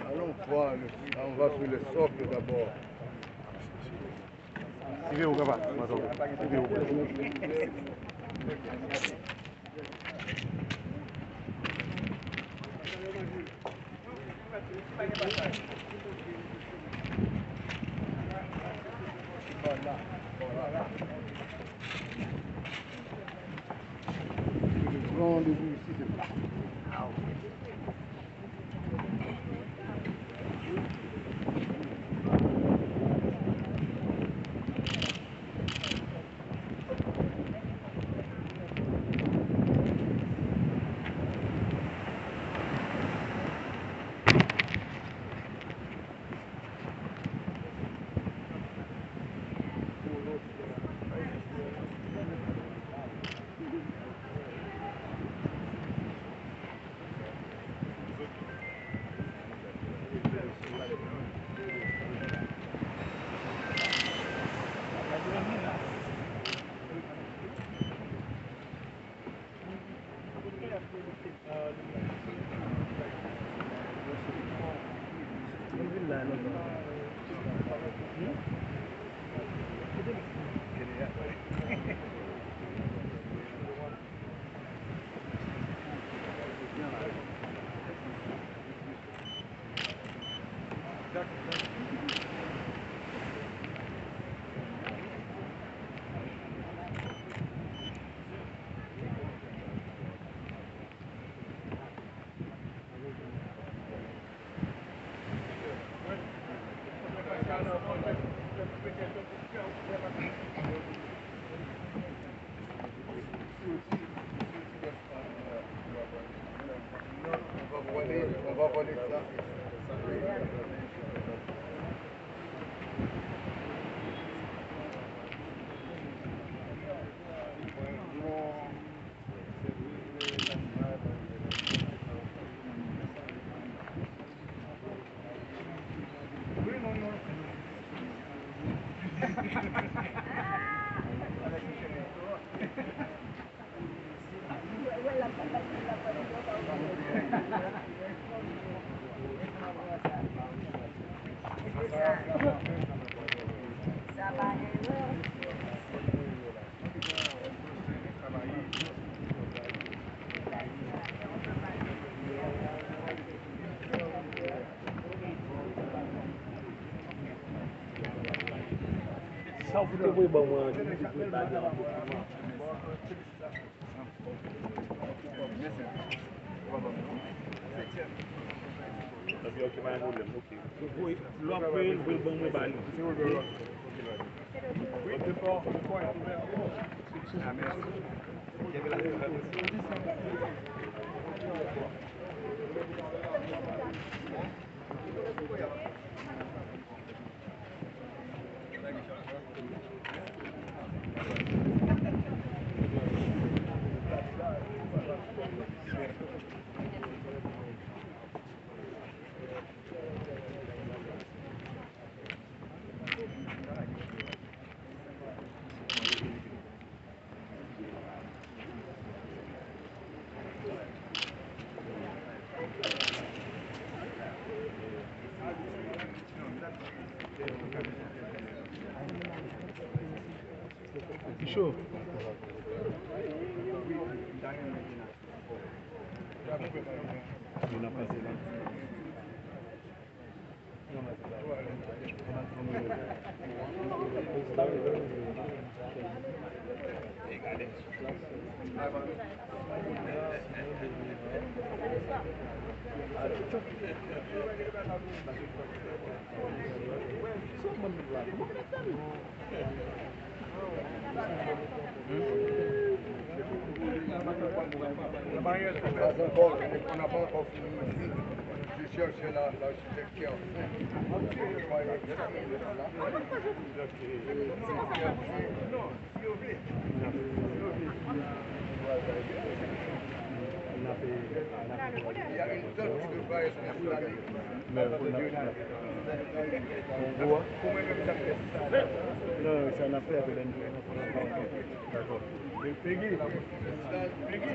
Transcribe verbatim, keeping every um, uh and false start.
Allons voir, le- on va sur le socle d'abord. Suivez au gaba, madame. Suivez au gaba. Pran randevou isi, se bon. Ou te voye ban mwen an, se li ki voye ba li an dokiman. Ok, ok, pa gen pwoblèm, ok. Voye, lè w ap voye l, voye l ban mwen ba li. Li cho. Yo nan pase la. Pas encore, on n'a pas encore fini ici. Je cherche la, l'architecture. Il y a une tente qui devra être installée. Non, sa n ap fè apre lè n. Dakò. Peggy. Peggy.